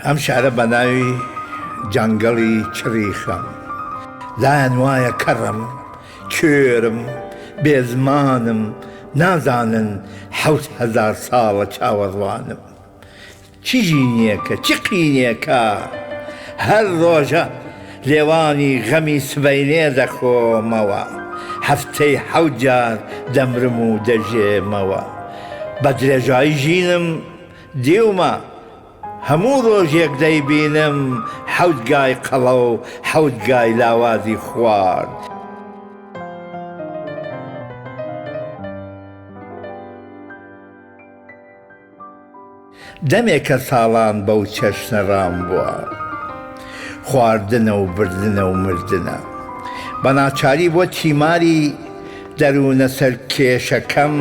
ئەم شعرە بە ناوی جەنگەڵی چڕی خەم. لایان وایە کەڕم، کوێرم، بێزمانم، نازانن 7000 ساڵە چاوەڕوانم. چ ژینێکە، چ قینێکە، هەر ڕۆژە لێوانی غەمی سبەینێ دەخۆمەوە، هەفتەی حەوت جار دەمرم و دەژێمەوە. بە درێژایی ژینم دیومە، هەموو ڕۆژێک دەیبینم حەوت گای قەڵەو حەوت گای لاوازی خوارد. دەمێکە ساڵان بەو چەشنە ڕام بووە. خواردنە و بردنە و مردنە. بە ناچاری بۆ تیماری دەروونە سەرکێشەکەم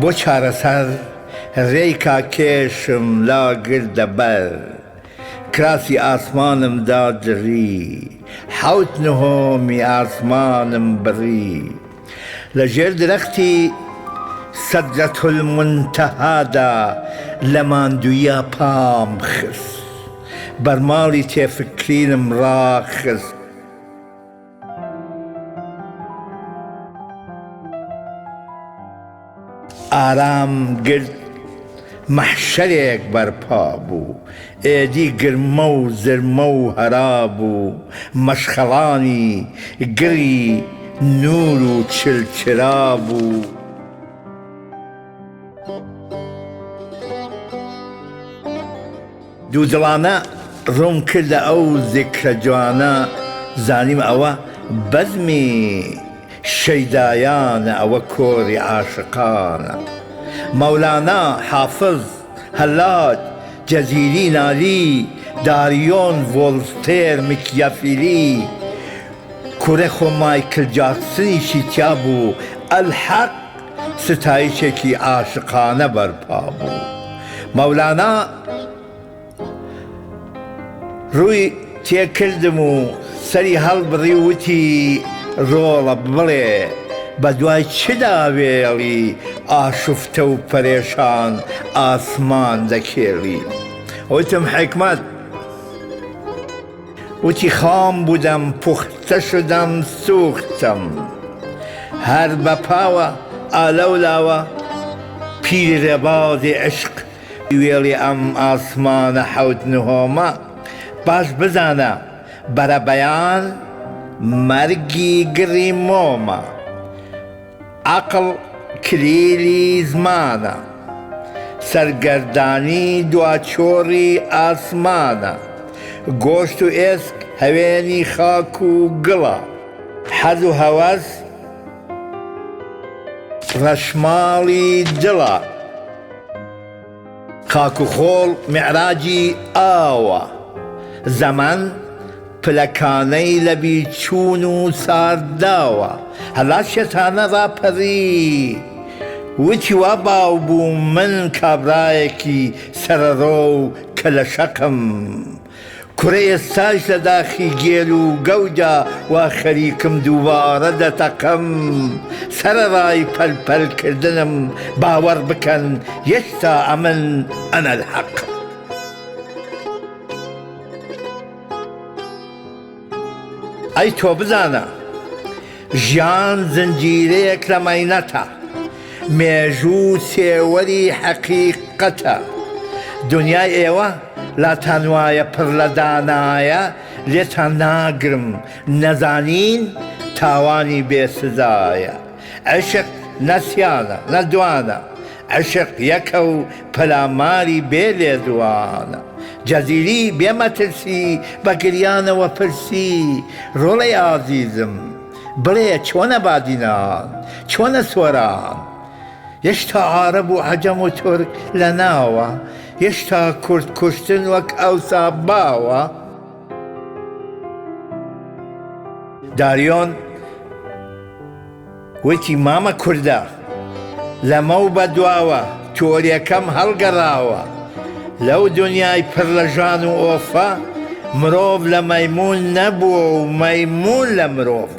بۆ چارەسەر ڕێی کاکێشم لا گرتە بەر. کراسی ئاسمانم دادڕی. حەوت نهۆمی ئاسمانم بڕی. لە ژێر درەختی سەدرەتولمونتەهادا لە ماندووییا پام خست. بەرماڵی تێفکرینم ڕاخست. ئارام گرت مەحشەرێک بەرپا بوو ئێدی گرمە و زرمە و هەرا بوو مەشخەڵانی گڕی نوور و چلچرا بوو. دوودڵانە ڕووم کردە ئەو زیکرە جوانە زانیم ئەوە بەزمی شەیدایانە ئەوە کۆری عاشقانە مەولانا حافز هەلاج جەزیری نالی داریۆن ڤۆڵتێر مکیافیلی کورە خۆ مایکل جاکسنیشی تیا بوو ئەلحەق ستایشێکی عاشقانە بەرپا بوو. مەولانا ڕووی تێکردم و سەری هەڵبڕی و وتی، ڕۆڵە بڵێ بە دوای چدا وێڵی ئاشوفتە و پەرێشان ئاسمان دەکێڵی؟ وتم حیکمەت. وتی خام بودم پوختە شدم سوختم هەر بە پاوە ئالەو لاوە پیری ڕێبازی عشق وێڵی ئەم ئاسمانە حەوت نهۆمە باش بزانە بەرەبەیان مەرگی گڕی مۆمە. عەقڵ کلیلی زمانە. سەرگەردانی دواچۆڕی ئاسمانە. گۆشت و ئێسک هەوێنی خاک و گڵە. حەز و هەوەس ڕەشماڵی دڵە. خاک و خۆڵ میعراجی ئاوە. زەمەن پلەکانەی لە بیرچوون و ساردداوە. هەلا شێتانە ڕاپەڕی وتی وا باو بوو من کابرایەکی سەرەڕۆ و کەلەشەقم. کورە ئێستاش لە داخی گێل و گەوجا وا خەریکم دووبارە دەتەقم سەرەڕای پەل پەل کردنم باوەڕ بکەن یەشتا ئەمن انا الحق. ئەی تۆ بزانە ژیان زنجیرەیەک لە مەینەتە، مێژوو سێوەری حەقیقەتە، دونیای ئێوە لاتان وایە پڕ لە دانایە، لێتان ناگرم نەزانین تاوانی بێ سزایە، عەشق نە سیانە نە دوانە، عەشق یەکە و پەلاماری بێ لێدوانە. جزیری بێ مەترسی بە گریانەوە پرسی، ڕۆڵەی ئازیزم، بڵێ چۆنە بادینان، چۆنە سۆران؟ یەشتا عارەب و عەجەم و تورک لە ناوە، یەشتا کورد کوشتن وەک ئەوسا باوە؟ داریۆن وتی مامە کوردە لەمەو بە دواوە تۆرێکەم هەڵگەڕاوە لەو دونیای پڕ لە ژان و ئۆفە مرۆڤ لە مەیموون نەبووە و مەیموون لە مرۆڤ.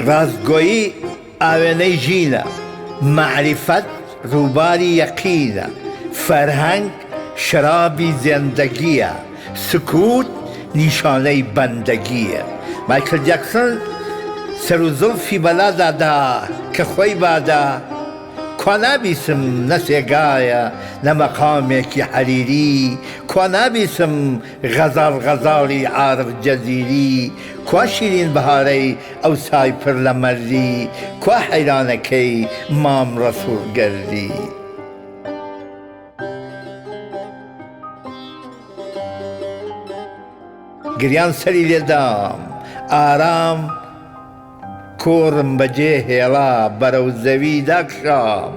ڕاستگۆیی. ئاوێنەی ژینە، مەعریفەت ڕووباری یەقینە، فەرهەنگ شەرابی زێندەگییە، سکوت نیشانەی بەندەگییە. مایکل جاکسن سەر و زوڵفی بەلادا دا کە خۆی بادا، کوا نابیسم نە سێگایە نە مەقامێکی حەریری، کوا نابیسم غەزاڵ غەزاڵی عارف جەزیری، کوا شیرین بەهارەی ئەوسای پر لە مەرزی، کوا حەیرانەکەی مام ڕەسوڵ گەردی. گریان سەری لێدام ئارام کۆڕم بەجێ هێڵا بەرەو زەوی داکشام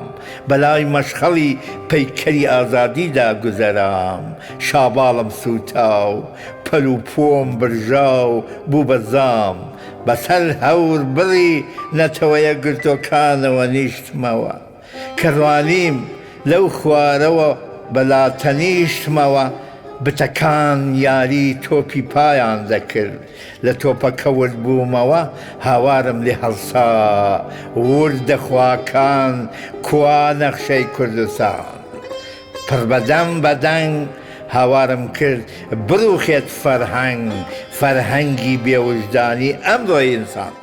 بەلای مەشخەڵی پەیکەری ئازادیدا گوزەرام شاباڵم سووتا و پەل و پۆم برژا و بوو بە زام بەسەر هەور بڕی نەتەوەیەکگرتووەکانەوە نیشتمەوە. کە ڕوانیم لەو خوارەوە بە لاتەنیشتمەوە بتەکان یاری تۆپی پایان دەکرد، لە تۆپەکە ورد بوومەوە هاوارم لێ هەڵسا، وردە خواکان کوا نەخشەی کوردستان؟ پڕ بە دەم بە دەنگ هاوارم کرد بڕوخێت فەرهەنگ، فەرهەنگی بێ وژدانی ئەمڕۆی ئینسان.